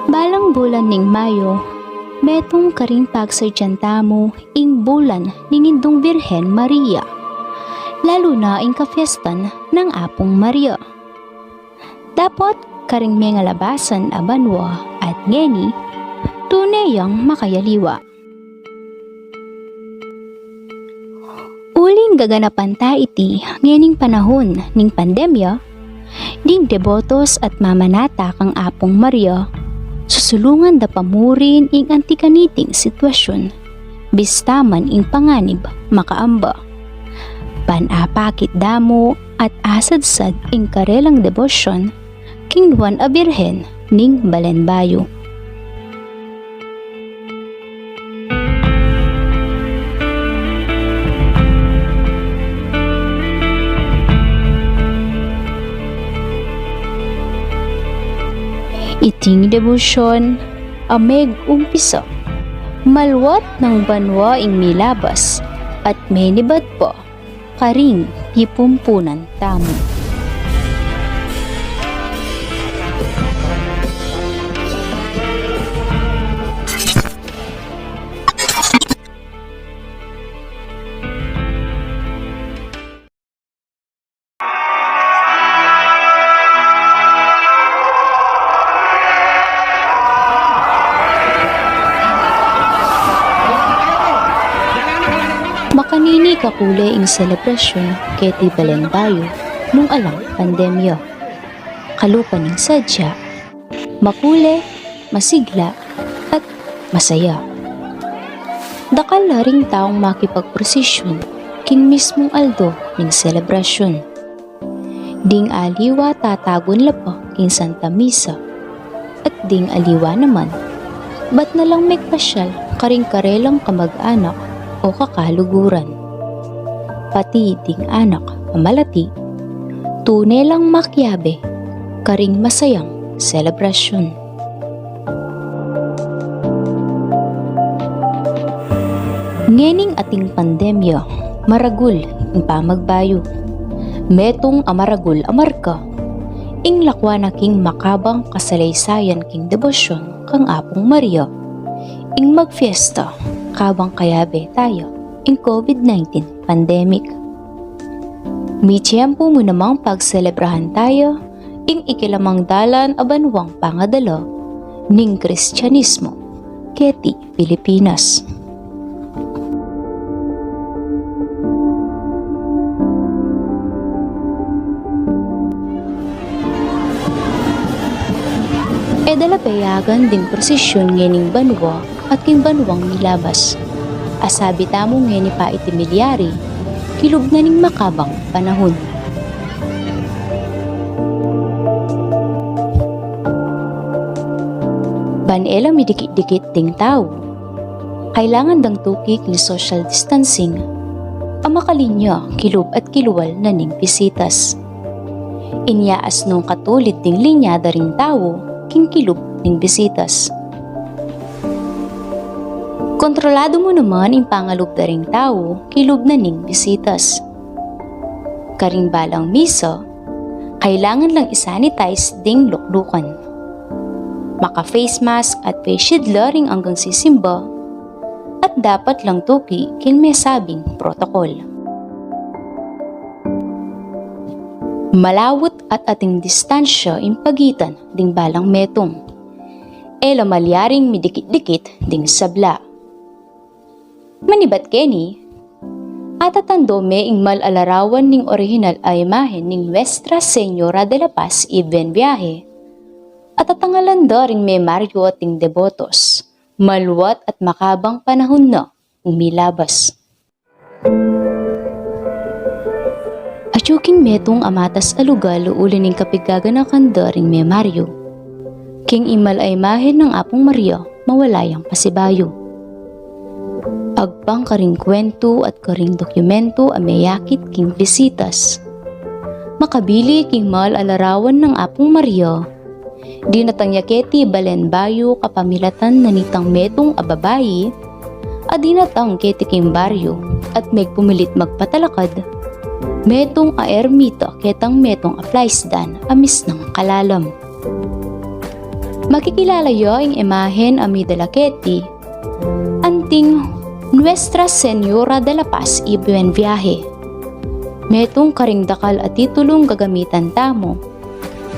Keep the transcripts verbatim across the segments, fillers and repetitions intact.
Balang bulan ning Mayo, metung karing pagsadyan tamu ing bulan ning Indung Birhen Maria, lalu na ing kapiestan nang Apung Maria. Dapot karing mengalabasan a banua at ngeni, tune yang makayaliwa. Uling gaganapan ta iti ngening panahun ning pandemya, ding debotos at mamanata kang Apung Maria, susulungan da pa murin ing anti kaniting sitwasyun, bista man ing panganib makaamba. Ban apakit damu at asadsad ing karelang debosyon king Nuan a Birhen ning Balen Bayu. Iting debosyon a megumpisa maluat nang banua ing milabas at menibat pa karing pipumpunan tamu. Makanini kakule ing selebrasyun keti Balen Bayu nung alang pandemya. Kalupa ning sadya, makule, masigla, at masaya. Dakal la ring taung makipagprosisyun king mismung aldo ning selebrasyun. Ding aliwa tatagun la pa king Santa Misa, at ding aliwa naman, bat na lang megpasyal karing karelang kamag-anak o kakaluguran. Pati ding anak a malati, tune lang makiabe karing masayang selebrasyun. Ngening ating pandemya, maragul ing pamagbayu. Metung a maragul a marka ing lakwan na king makabang kasaleysayan king debosyon kang Apung Maria ing magfiesta kabang kayabe taya ing COVID nineteen pandemic. Mitiempu mu namang pagselebrahan taya ing ikilamang dalan a banuang pangadala ning Kristianismo keti Pilipinas. E da la peyagan ding prosisyun ngening banua at king banuang milabas. A sabi tamu ngeni pa iti milyari, kilub na ning makabang panahun. Ban e la midikit-dikit ding tau, kailangan dang tuki king social distancing a makalinya kilub at kilual na ning bisitas. Inya asnung katulid ding linya da ring tau king kilub ning bisitas. Kontroladu mu naman ing pangalub da ring tau kilub na ning bisitas. Karing balang misa, kailangan lang i-sanitize ding luklukan. Maka-face mask at face shield la ring anggang sisimba, at dapat lang tuki king mesabing protokol. Malawut at ating distansya ing pagitan ding balang metung. E la malyaring midikit-dikit ding sabla. Manibat keni, atatando me ing mal a larawan ning orihinal a imahen ning Nuestra Señora de la Paz y Buen Viaje. Atatangalan da ring memaryu ating debotos, maluat at makabang panahun na ing milabas. Atyu king metung a matas a lugal uli ning kapigaganakan da ring memaryu. King imal a imahen nang Apung Maria, mawala yang pasibayu. Agpang karing kwentu at karing dokumentu a meyakit king bisitas. Makabili king mal a larawan nang Apung Maria, dinatang ya keti Balen Bayu kapamilatan na nitang metung a babai a dinatang keti king baryu at megpumilit magpatalakad, metung a ermita ketang metung a plaisdan a misnang kalalam. Makikilala ya ing imahen a midala keti anting Nuestra Señora de la Paz y Buen Viaje. Metung karing dakal a titulung gagamitan tamu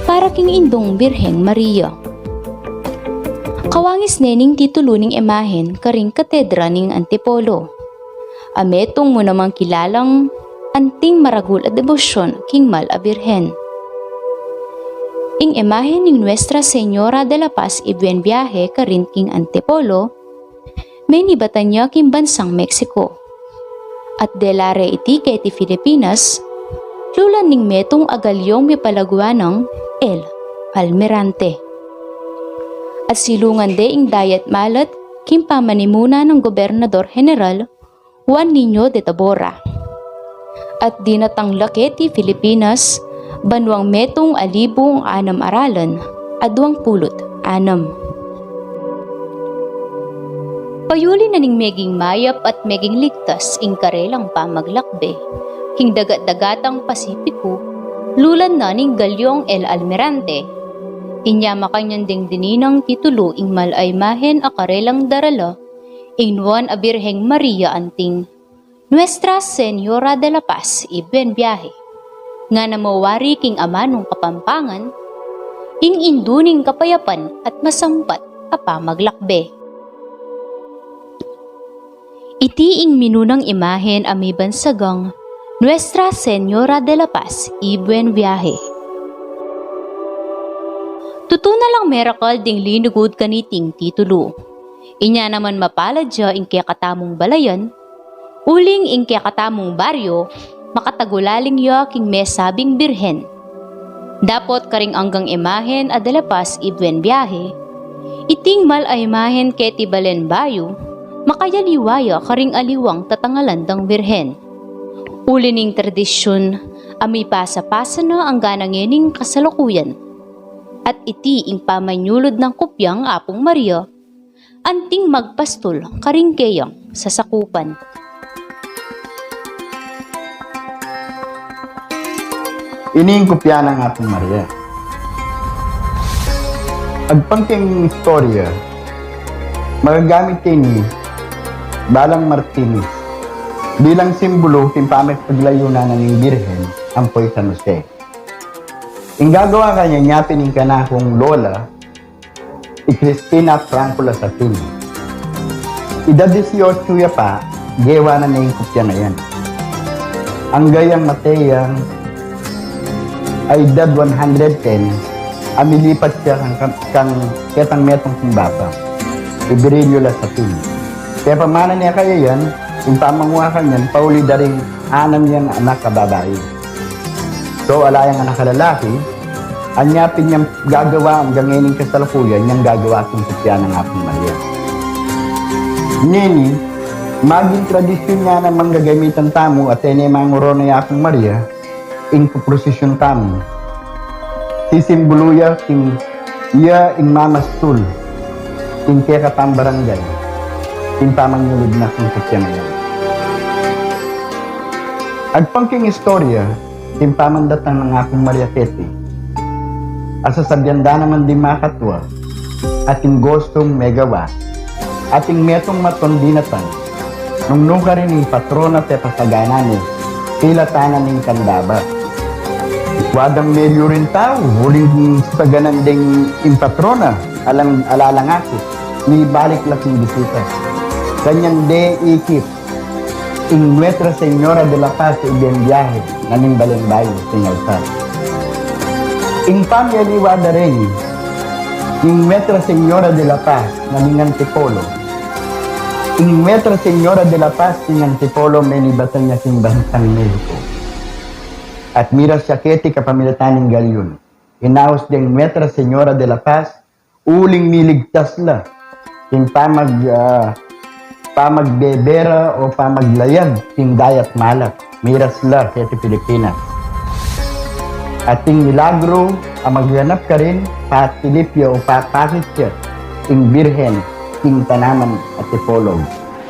para king Indung Birheng Maria. Kawangis ne ning titulu ning imahen karing katedra ning Antipolo, a metung mu namang kilalang anting maragul a debosyon king mal a Birhen. Ing imahen ning Nuestra Señora de la Paz y Buen Viaje karin king Antipolo, menibatan ya king bansang Mexico. At dela re iti keti Filipinas, lulan ning metung a galyong mipalagua nang El Almirante. At silungan de ing dayat malat king pamanimuna nang Gobernador General Juan Niño de Tabora. At dinatang la keti Filipinas, banuang metung a libung anam a ralan a duang pulu't anam. Payuli na ning meging mayap at meging ligtas ing karelang pamaglakbe king dagat-dagatang Pasipiku, lulan na ning galyong El Almirante. Inya makanyan deng dininang titulu ing mal a imahen a karelang darala, ing nuan a Birheng Maria anting Nuestra Señora de la Paz y Buen Viaje, ngana mu wari king amanung Kapampangan, ing indu ning kapayapan at masampat a pamaglakbe. Iti ing minunang imahen a mibansagang Nuestra Señora de la Paz y Buen Viaje. Tutu na lang merakal ding linugud kaniting titulu. Inya naman mapalad ya ing kekatamung balayan, uling ing kekatamung baryo, makatagulaling ya king mesabing Birhen. Dapot karing anggang imahen a de la Paz y Buen Viaje, iting mal a imahen keti balen bayu, makayaliwa ya karing aliwang tatangalan dang Birhen. Uli ning tradisyun a mipasa-pasa na anggang ngening kasalukuyan. At iti ing pamanyulud nang kupyang Apung Maria, anting magpastul karing keyang sasakupan. Ini ing kupya nang Apung Maria. Agpang king istorya, magagamit ini balang Martinez bilang simbulu king pamaglayunan na ning Birhen ampo i San Jose. Ing gagawa kanyan, inya pin ing kanakung lola, i Cristina Franco Lasatin. Edad dieciocho ya pa, gewa na ne ing kupya na yan. Anggang matey yang a edad one hundred ten, a milipat ya kang, kang ketang metung kung bapa, i Virilio Lasatin. Kepamana ne kaya yan, ing pamangua kanyan, pauli da ring anam yang anak a babai. So, ala yang anak a lalaki, anya pin yang gagawa anggang ngening kasalukuyan, yang gagawa king kupya nang Apung Maria. Ngeni, maging tradisyun ya namang gagamitan tamu, at ene mangorona i Apung Maria, ing puprosisyun tamu. Sisimbulu ya king iya ing mamastul king kekatang barangay, ing pamanyulud na king kupya na yan. Agpang king istorya, ing pamandatang nang Apung Maria keti, a sasabian da naman ding makatua, ating gustung megawa, ating metung maton dinatang, nung nukarin ing patrona pepasagana ne, pilatan na ning kandaba. Ikua dang meliu ring tau, uling saganan deng ing patrona, alang, ala lang akit, mibalik la king bisita. Kanyan de ikit ing Nuestra Señora de la Paz y Buen Viaje, na ning balen bayu king altar. Ing pamiyaliwa da reni, ing Nuestra Señora de la Paz, na ning Antipolo. Ing Nuestra Señora de la Paz king Antipolo, menibatan ya king bansang Mexico. At miras ya keti kapamilatan ning galyun. Inaus deng Nuestra Señora de la Paz, uling miligtas la king pamag, ah, pamagbebera o pamaglayag king dayat malat, miras la keti Pilipinas. Ating milagru a magganap karin, patilip ya o papakit ya ing Birhen king tanaman Antipolo.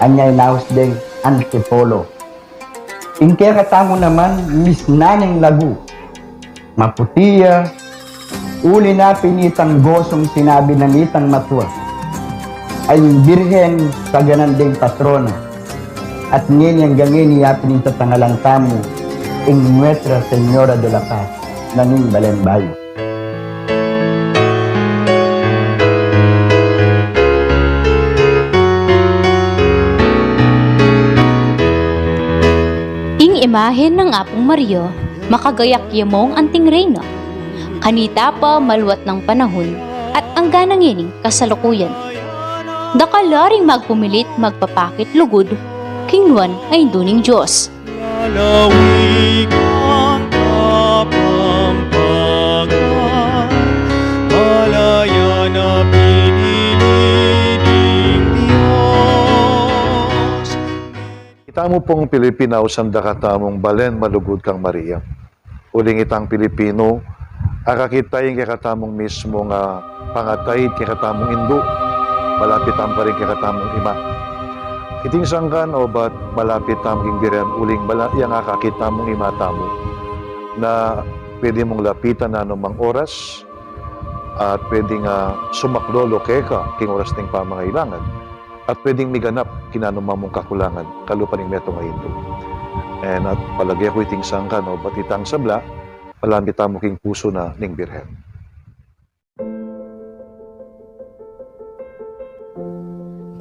Anya inaus deng Antipolo. Ing kekatamu naman, misnan ing lagu. Maputi ya, Uli na pin itang gosung sinabi na nitang matua, a ing Birhen tagan deng patrona, at ngeni anggang ngeni ya pin ing tatangalan tamu, ing Nuestra Señora de la Paz, na ning Balen Bayu. Ing imahen nang Apung Maria, makagayak ya mung anting reyna. Kanita pa maluat nang panahun, at angga na ngening kasalukuyan. Dakal la ring magpumilit magpapakit lugud king nuan a Indu ning Dios. Lalawigan Kapampangan, malayan a pinili ning Dios. Itamu pung Pilipinau, sanda katamung balen malugud kang Maria. Uling itang Pilipinu, akakit ta ing kekatamung mismung, ah, pangataid king kekatamung indu, malapit tamu pa rin king kekatamung ima. Iti ing sangkan obat malapit tamu king Birhen, uling mala-, yang akakit tamung ima tamu, na pwede mung lapitan nanumang oras, at pwedeng, ah, sumaklolo keka king oras ning pamangailangan. At pwedeng miganap king nanumang mung kakulangan, kalupa ning metung a indu. And at palage ku iting sangkan obat itang sabla, malapit tamu king pusu na ning Birhen.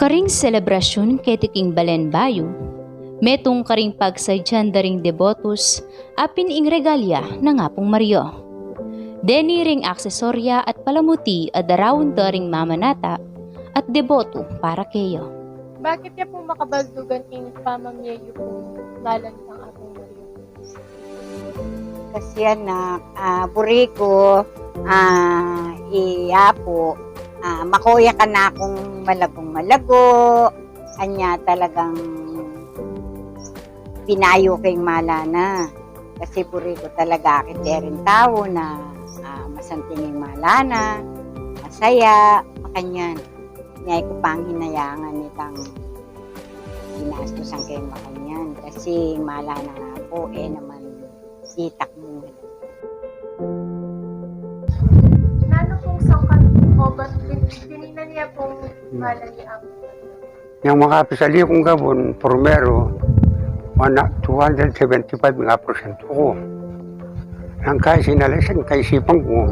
Karing selebrasyun keti king Balen Bayu, metung karing pagsadyan da ring debotus, a pin ing regal ya nang Apung Maria. Deni ring aksesorya at palamuti a daraun da ring mamanata at debotu para keya. Bakit ya pu makabaldugan ing pamamye yu pung ngalan kang Apung Maria? Kasi anak, ah, buri ku, ah, i Apu, ah, makuya kanakung malagung-malagu, anya talagang pinayu ku ing mala na. Kasi buri ku talaga akit deng tau na, ah, masanting ing mala na, masaya, makanyan. Nya e ku pang hinayangan itang ginastusan keng makanyan. Kasi mala na nga pu, e naman ditak mu. Nanu pung sangkan obat, tin-, tininan ya pung ngalan ni Apu? Yang makapisali kung gabun, primero, one, two hundred seventy-five nga porsyento ku. Nang kaya sinalisan, kaisipan ku,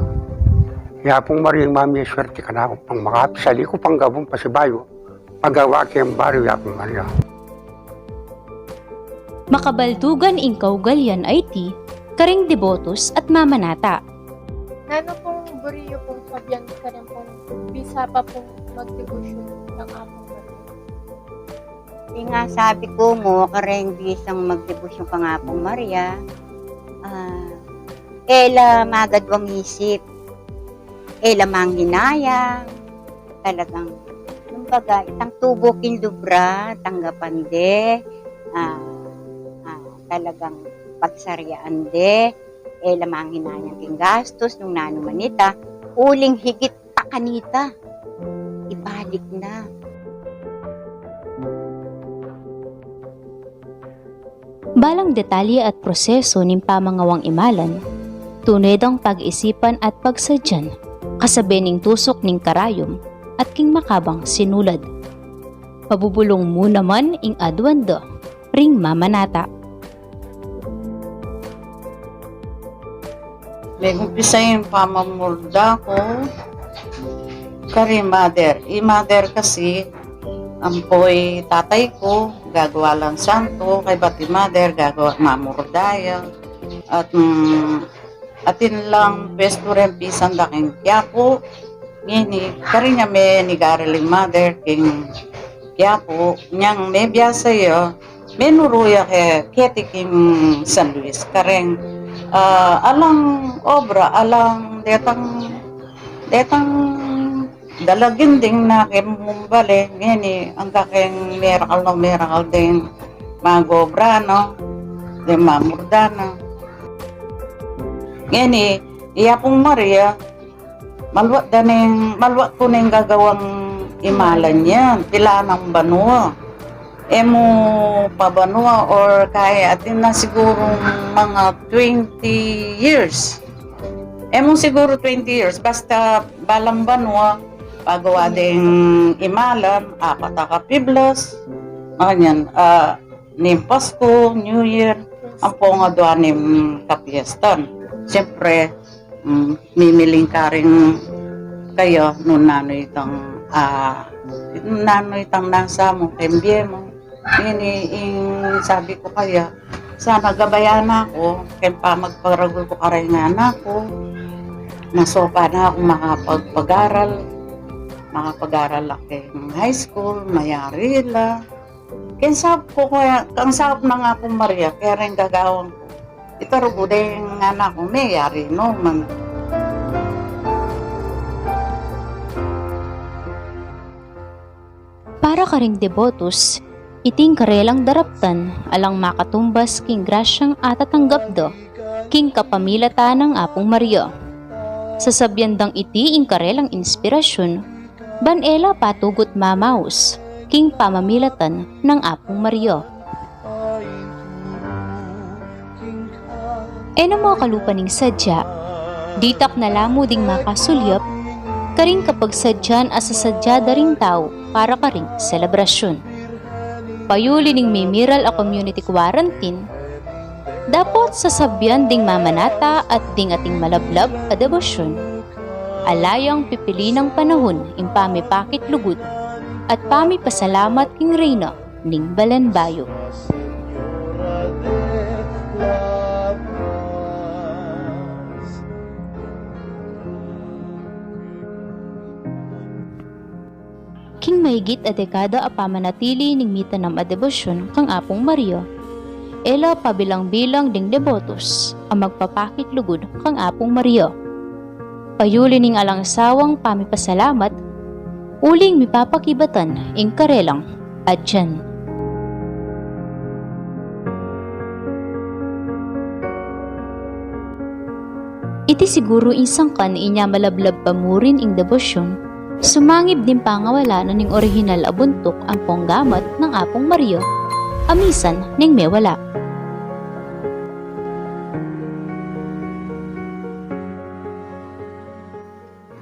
ya pung Maria ing mamie swerte kanaku, pang makapisali ku pang gabun pasibayu, pagawa keng baryu ya pung Maria. Makabaldugan ing kaugalian a iti karing debotus at mamanata. Nanu pung buri yu pung sabian karing pung bisa pa pung magdebosyon kang Apung Maria? Ing sabi ku mu, karing bisang magdebosyon kang Apung Maria, ah, e la magadwang isip, e la manghinayang, talagang, kumbaga, itang tubu king lub ra, tanggapan de, ah, ah, talagang pagsarian de, e la manghinayang king gastus, nung nanu man ita, uling higit pa kanita, ibalik na. Balang detalye at proseso ning pamangawang imalan, tune dang pag-isipan at pagsadyan, kasabe ning tusuk ning karayum at king makabang sinulad. Mabubulung mu naman ing aduan da ring mamanata. Megumpisa ing pamamurda ku kari mother. I mother kasi, ampo i tatay ku, gagawa lang santo, kaybat i mother, gagawa mamurda ya. At, mm, atin lang pwestu reng pisan da king Quiapo, ngeni, karin ya menigaral i mother king Quiapo, nyang mebiasa ya, menuru ya ke, keti king San Luis, kareng, ah, alang obra, alang detang, detang dalagin ding na ke mumbale, ngeni, angga keng merakal no, merakal ding mag-obra, no, ding mamurda, no. Ngeni, i Apung Maria, maluat da ning, maluat ku ning gagawang imalan yan. Pila nang banua. E mu pa banua or kaya atin na sigurung mga twenty years. E mu siguru twenty years, basta balang banua, pagawa deng imalan, apat a kapiblas, makanyan, ah, ning Pasko, New Year, ampong adua ning kapiestan. Siyempre, mm, mimiling karing kaya nung nanu itang, ah, nung nanu itang nasa mu, keng bie mu. Ini ing sabi ku kaya, sana gabayan na ku, keng pamagparagul ku karing anak ku, masopa na kung makapagpag-aral, makapag-aral la keng high school, mayari la. Keng saup ku kaya, keng saup nang Apung Maria, kaya rin gagawan ku. Ita rugu deng anak ku, mayari no man. Para karing debotus, iting karelang daraptan alang makatumbas king grasyang atatanggap da king kapamilatan nang Apung Maria. Sasabian dang iti ing karelang inspirasyun, ban e la patugut mamaus king pamamilatan nang Apung Maria. E na makalupa ning sadya, ditak na la mu ding makasulyap karing kapagsadyan a sasadya da ring tau para karing selebrasyun. Payuli ning mimiral a community quarantine, dapot sasabian ding mamanata at ding ating malablab a debosyun, ala yang pipili nang panahun ing pamipakitlugud at pamipasalamat king Reyna ning Balen Bayu. King mahigit a dekada a pamanatili ning mitanam a debosyun kang Apung Maria, e la pabilang-bilang ding debotus a magpapakitlugud kang Apung Maria. Payuli ning alang sawang pamipasalamat, uling mipapakibatan ing karelang adyan. Iti siguru ing sangkan inya malablab pa murin ing debosyun, sumangib ning pangawala na ning orihinal a buntuk ampong gamat nang Apung Maria, a misan ning mewala.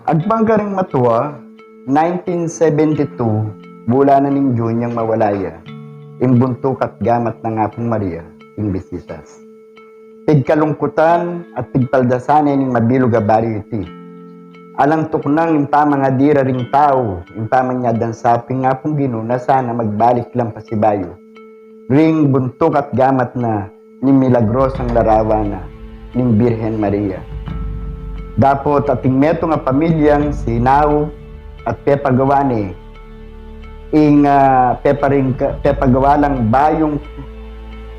Agpang karing matua, nineteen seventy-two, bula na ning June yang mawala ya ing buntuk at gamat nang Apung Maria king Bisitas. Pigkalungkutan at pigpaldasan ne ning mabilug a baryu iti. Alang tuknang ing pamangadi ra ring tau, ing pamanyadang saping Apung Ginu na sana magbalik lang pasibayu ring buntuk at gamat na ning milagrosang larawan na ning Birhen Maria. Dapot ating metung a pamilyang sinaup at pepagawa ne ing, ah, peparing-, pepagawa lang bayung,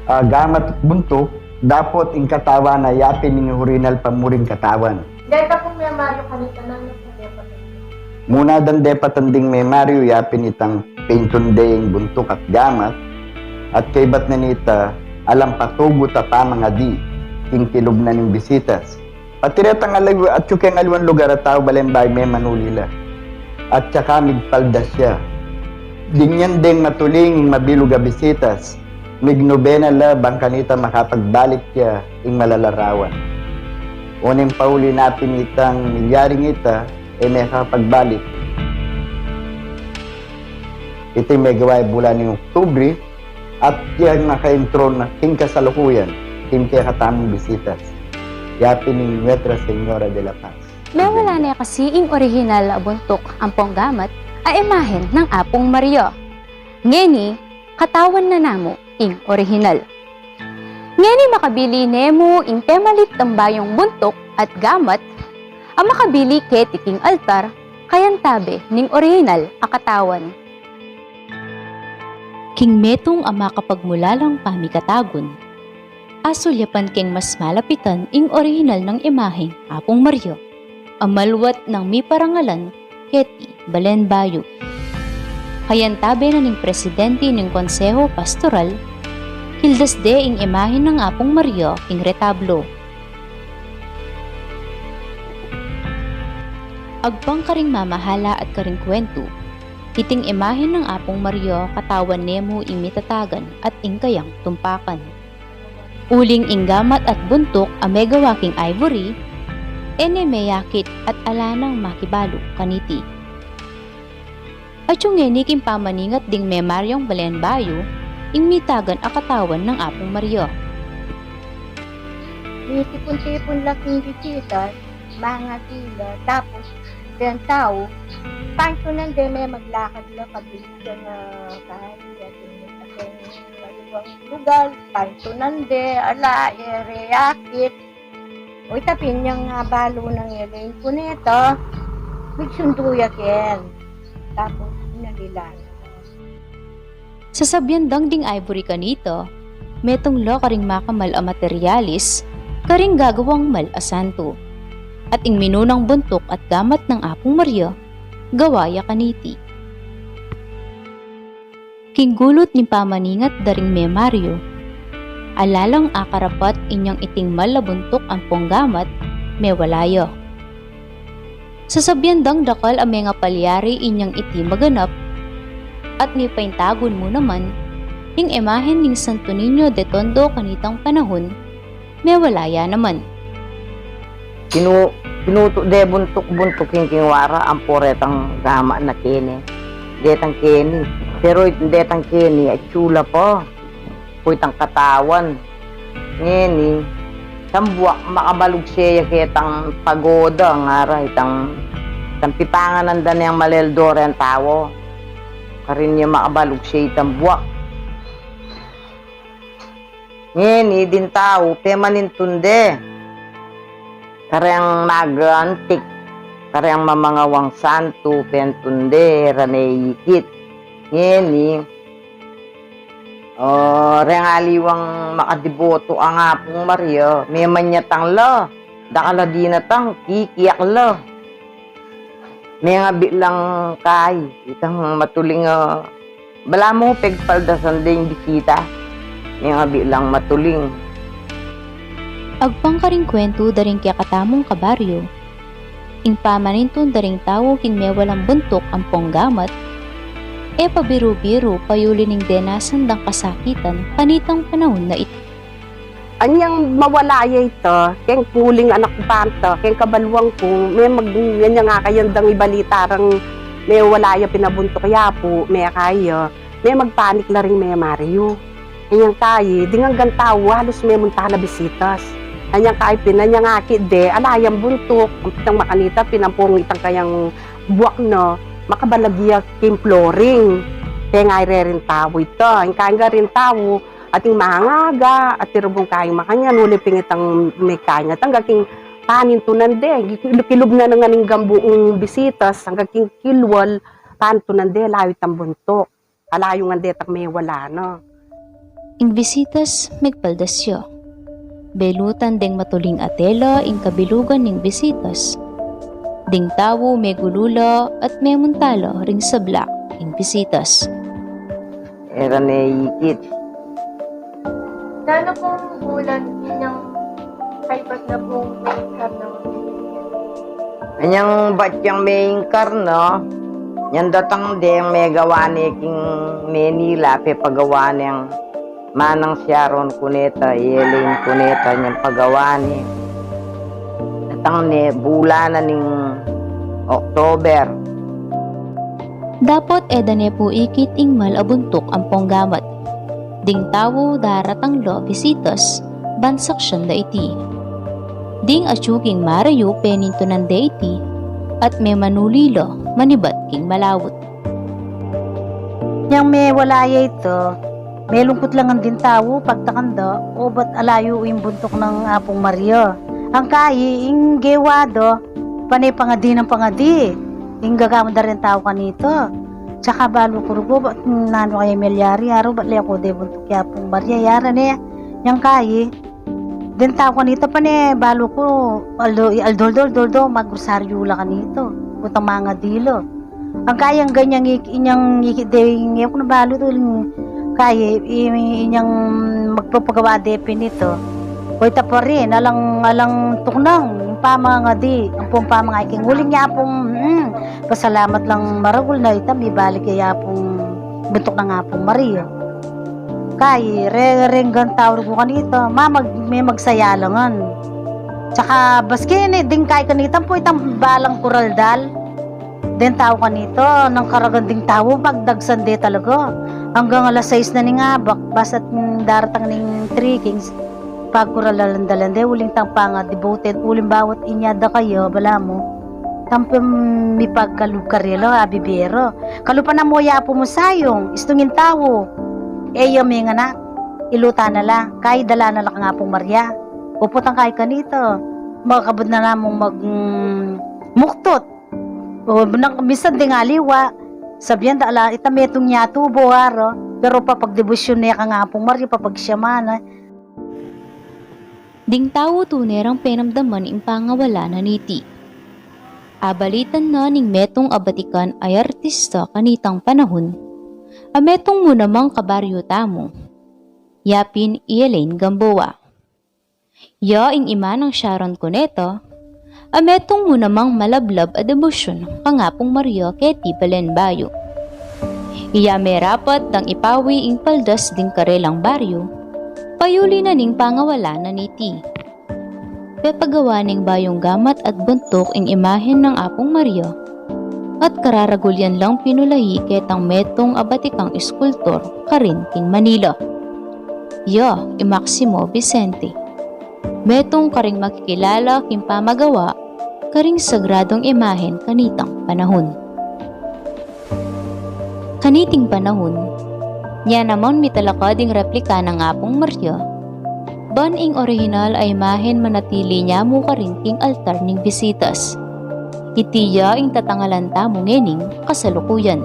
ah, gamat buntuk, dapot ing katawan na yapin ning orihinal pa muring katawan. Deta pung memaryu kanita nanu ing depat? Muna dang depatan ding memaryu yapin itang pintun de ing buntuk at gamat, at kaybat na nita alang patugut a pamangadi king kilub na ning Bisitas. Pati retang aliwa, atyu keng aliwang lugar a tau, balen bayu, memanuli la. At saka migpaldas ya. Dinyan deng matuling ing mabilug a Bisitas, mignobena la bang kanita makapagbalik ya ing malalarawan. Oneng pauli na pin itang milyaring ita, e makapagbalik. Iti megawa ing bulan ning Oktubre, at yang makaintro na king kasalukuyan king kekatamung Bisitas, yapin ning Nuestra Señora de la Paz. Mewala ne kasi ing orihinal a buntuk ampong gamat a imahen nang Apung Maria. Ngeni, katawan na namu ing orihinal. Ngeni makabili ne mu ing pemalit a bayung buntuk at gamat a makabili keti king altar, kayantabe ning orihinal a katawan. King metung a makapagmulalang pamikatagun, asulyapan keng mas malapitan ing orihinal nang imaheng Apung Maria a malwat nang miparangalan keti balen bayu. Kayantabe na ning presidente ning Konseho Pastoral, kildas de ing imahen nang Apung Maria king retablo. Agpang karing mamahala at karing kuwentu, iting imahen nang Apung Maria katawan ne mu ing mitatagan at ing kayang tumpakan. Uling ing gamat at buntuk a megawa king ivory, e ne meyakit at ala nang makibalu kaniti. Atyu ngeni king pamaningat ding me Mariong balen bayu, ing mitagan a katawan nang Apung Maria. Mitipun-tipun la king bisitas, mangadi la, tapus deng tau, paintunan de memaglakad la, pabilisan na kaya, atin, atin, atin, lugar, paintunan de, ala, e re yakit. O ita pin yang, ah, balu nang e lain kuneta, migsundu ya ken. Tapus, inalila na. Sasabian dang ding ivory kanita, metung la karing makamal a materialis, karing gagawang mal a santu. At ing minunang buntuk at gamat nang Apung Maria, gawa ya kaniti. King gulut ning pamaningat da ring me Mario, ala lang akarapat inyang iting mal a buntuk ampong gamat, mewala ya. Sasabian dang dakal a mengapalyari inyang iti maganap, at mipaintagun mu naman, ing imahen ning Santo Niño de Tondo kanitang panahun, mewala ya naman. Pinu-, pinutu de buntuk-buntuk ing king wara, ampo retang gamat na keni. Detang keni. Pero it-, detang keni, atyu la pa. Pu itang katawan. Ngeni, itang buak makabalug siya ketang pagoda, ngara, itang, itang pipanganan da neng maleldo reng tau. Karin ya makabalug siya itang buak. Ngeni ding tau, pemanintun de. Kareng mag-antik, kareng mamangawang santu, penitun de, rane ikit. Ngeni, o, reng aliwang makadiboto kang Apung Maria, memanyatang la, dakal a dinatang, kikiak la. Mengabi lang kai, itang matuling, ah, balamu pegpaldasan deng bisita. Mengabi lang matuling. Agpang karing kwentu da ring kekatamung kabaryo, ing pamanintun da ring tau king mewalang buntuk ampong gamat, e pabiru-biru payuli ning denasan dang kasakitan kanitang panahun na ita. Anyang mawala ya ita, keng uling anak banta, keng kabaluan ku, me mag-, anyang akayang dang ibalita rang mewala ya pinabuntuk ya pu, me kaya, me magpanik la ring me Mario. Anyang kai, ding anggang tau, halus memunta na bisitas. Anyang kai pin, anyang akit de, ala yang buntuk, itang makanita pin ampong itang kayang buak na, makabalag ya king flooring. Te nga ire ring tau ita, anyang kai ring tau, ating mangaga, at irubung kayang makanyan, uli pin itang me kanya, tangga king panintunan de, kilub na ngan ing gambu ing bisitas, tangga king kilwal, panintunan de, layu itang buntuk, alayu ngan detang mewala na. Ing bisitas, megpaldas ya. Belutan deng matuling a tela ing kabilugan ning bisitas. Ding tau megulu la at memunta la ring sabla ing bisitas. Era ne ikit. Nanu pung bulan inyang kaybat na pung meinkarna? Anyang bat yang meinkarna, nyang datang deng megawa ne king Manila, pepagawa neng manang Sharon kuneta, Elaine kuneta, nyang pagawa ne. Datang ne bulan na ning October. Dapot e da ne pu ikit ing mal a buntuk ampong gamat. Ding tau daratang la bisitas, ban saksian da iti. Ding atyu king marayu penintunan de iti, at memanuli la manibat king malawut. Nyang mewala ya ita, melungkut la ngan ding tau, pagtakan da, obat alayu ing buntuk nang Apung Maria. Anyang kai, ing gewa da, pane pangadi nang pangadi, ing gagamot da ring tau kanita. Tsaka balu ku rugu, bat nanu kaya melyari, aru bat leku de buntuk ya Apung Maria, yara ne, anyang kai, ding tau kanita pane, balu ku, aldo, aldo, aldo, aldo, aldo, magrosaryu la kanita, uta mangadi la. Anyang kai, anggang inyang ik-, inyang ikit de, ngeku na balu tu, kai, i-, i-, inyang magpapagawa de pin ita. Oy, ita pa rin, alang, alang tuknang, ing pamangadi, ampong pamangaiking uling ya pung, mm, pasalamat lang maragul na ita, mibalik ya pung buntuk nang Apung Maria. Kai, re-, renggang tau rugu kanita, mamag-, me magsaya la ngan. Saka baski ini, ding kai kanita pu itang balang kuraldal. Deng tau kanita, nang karagan ding tau, pagdagsan de talaga. Anggang alas sais na ning abak, basta't, mm, daratang ning Three Kings, pagkuraldalan da la de, uling tang panga devoted, uling bawat inya da kaya, balamu. Tampin mipagkalub karela, abibie ra. Kalupa na mu ya pu mu sayung, istung ing tau. E ya menganak, iluta na la, kai dala na la kang Apung Maria. Uputang kai kanita, makakabud na namung mag, mm, muktut. O, nang, minsan ding aliwa, sabian da ala, ita metung ya tubu, ara, pero papagdebosyon ne kang Apung Maria, papagsyaman ne. Ding tau tune rang penamdaman ing pangawala na niti. Abalitan na ning metung a batikan a artista kanitang panahun, a metung mu namang kabaryu tamu, ya pin i Elaine Gamboa. Ya ing ima nang Sharon Cuneta, a metung mu namang malablab a debosyon kang Apung Maria keti balen bayu. Iya merapat dang ipawi ing paldas ding karelang baryu, payuli na ning pangawala na niti. Pepagawa neng bayung gamat at buntuk ing imahen nang Apung Maria, at kararagul yan lang pinulahi ketang metung a batikang eskultor karin king Manila, ya i Maximo Vicente. Metung karing makikilala king pamagawa karing sagradung imahen kanitang panahun. Kaniting panahun, nya naman mitalakad ing replika nang Apung Maria, ban ing orihinal a imahen manatili ne mu karin king altar ning bisitas. Iti ya ing tatangalan tamu ngening kasalukuyan.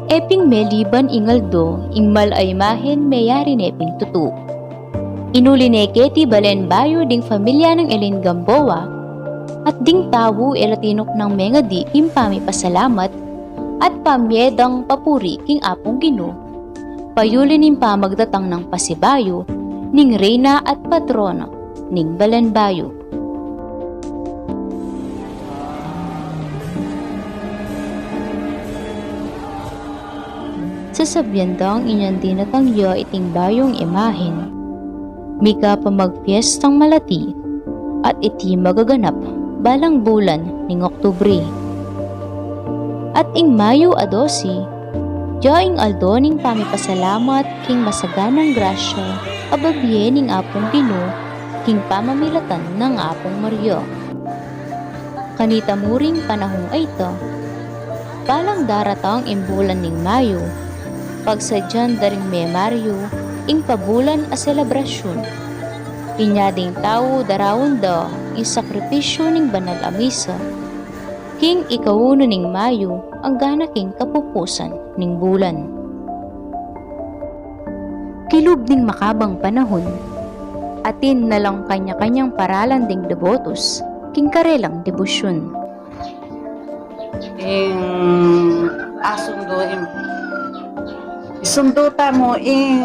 E pin meliban ing aldo, ing mal a imahen meyari ne pin tutu. Inuli ne keti balen bayu ding familia nang Elaine Gamboa, at ding tau e la tinuknang mengadi king pamipasalamat at pamye dang papuri king Apung Ginu, payuli ning pamagdatang nang pasibayu ning reyna at patrona ning balen bayu. Sasabian dang inyang dinatang ya iting bayung imahen, mika pa magpiestang malati, at iti magaganap balang bulan ning Oktubre. At ing Mayo a dose, ya ing aldo ning pamipasalamat king masaganang grasya a babie ning Apung Ginu king pamamilatan nang Apung Maria. Kanita mu ring panahung a ita, balang daratang ing bulan ning Mayo, pagsadyan da ring memaryu ing pabulan a selebrasyun. Inya ding tau daraun da ing sakripisyu ning banal a misa king ikaunu ning Mayo anggana king kapupusan ning bulan. Kilub ning makabang panahun, atin na lang kanya-kanyang paralan ding debotus king karelang debosyun. Ing asundu ing, isundu tamu ing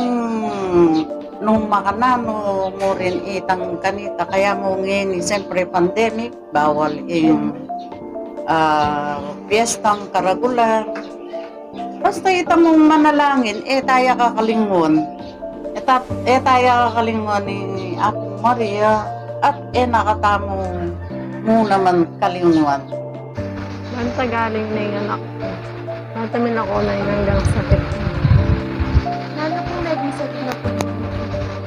nung makananu mu rin itang kanita, kaya mu ngeni, siyempre, pandemic, bawal ing, ah, piyestang karagulan. Basta ita mung manalangin, e taya kakalingwan. E ta-, e taya kakalingwan ni Apung Maria, at e na katamu mu naman kalingwan. Banta galing na ing anak ko. Banta minako na ing anggang sakit. Nanu pung naging sakit na po?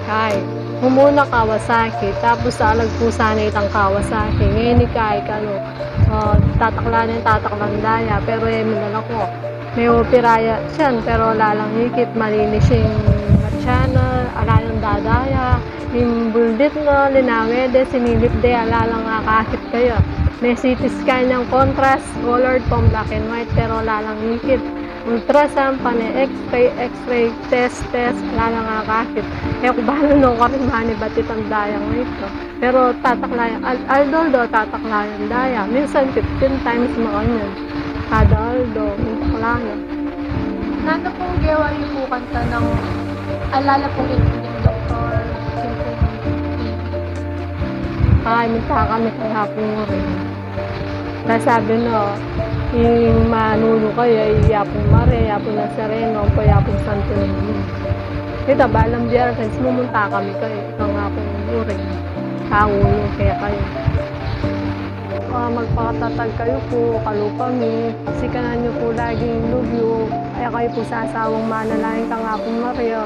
Ay, mumuna Kawasaki, tapos alag pu sana itang Kawasaki. Ngeni kaya kanu, ah, tataklan ne, tataklan daya, pero e minalako. Me-opera ya siyan, pero ala lang ikit, malinis ing matsyana, ala lang dadaya, ing buldit na, linawe de, sinilip de, ala lang akakit kaya. Me-C T scan yang contrast, colored pong black and white, pero ala lang ikit. Ultrasound, pane X-ray, X-ray, test, test, ala lang akakit. E ku balu no kami manibat itang dayang ita. Pero tataklayan, al-, aldo-aldo tataklayan daya. Minsan fifteen times makanyan. Kada aldo, tataklayan. Nanu pung gewa yu pu kanita nung ala la pung inting doktor, king pung T B? Ay, minta kami kang Apung Maria. Nasabi na, ing manunu kaya, i Apung Maria, i Apung Nazareno, ampo i Apung Santo Niño. Ita, balang Biyernes, mumunta kami kaya, kang Apung Maria. Pangulo kekayu. Ah, magpakatatag kayu pu, kalupa mi. Sikanan yu pu laging lub yu. Kaya kayu pu sasawang manalangin kang Apu Maria.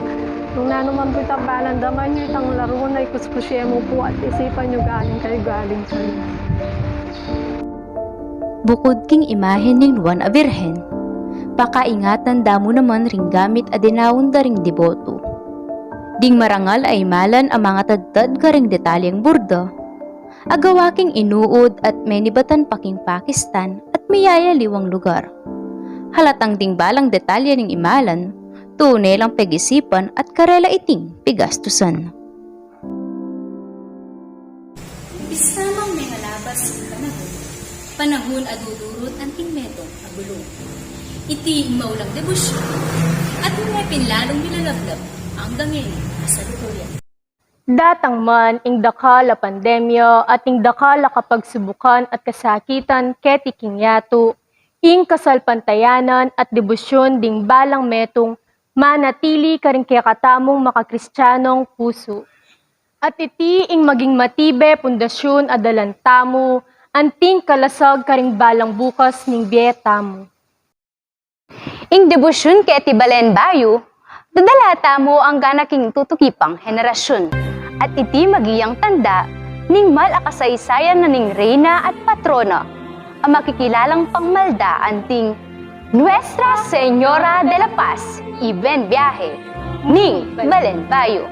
Nung nanu man pu itang balang daman yu, itang laru na ikuskus ye mu pu at isipan yu galing kayu, galing kayu. Bukud king imahen ning Nuan a Birhen, pakaingatan da mu naman ring gamit a dinaun da ring deboto. Ding marangal a imalan a mangatadtad karing detalyeng burda, agawa king inuud at menibatan pa king Pakistan at miyayaliwang lugar. Halatang ding balang detalye ning imalan, tune lang pegisipan at karela iting pigastusan. Bista mang mengalabas ing panahun, panahun a dudurut anting metung a bulung. Iti ing maulang debosyun at mepin lalung milalablab anggang ngeni a salukuyan. Datang man ing dakal a pandemya at ing dakal a kapagsubukan at kasakitan keti king yatu, ing kasalpantayanan at debosyun ding balang metung manatili karing kekatamung makakristianong pusu. At iti ing maging matibe pundasyun a dalan tamu anting kalasag karing balang bukas ning bie tamu. Ing debosyun keti balen bayu, dadala tamu anggana king tutuki pang henerasyun. At iti maging tanda ning mal a kasaysayan na ning reyna at patrona a makikilalang pangmalda anting Nuestra Señora de la Paz y Buen Viaje ning Balen Bayu.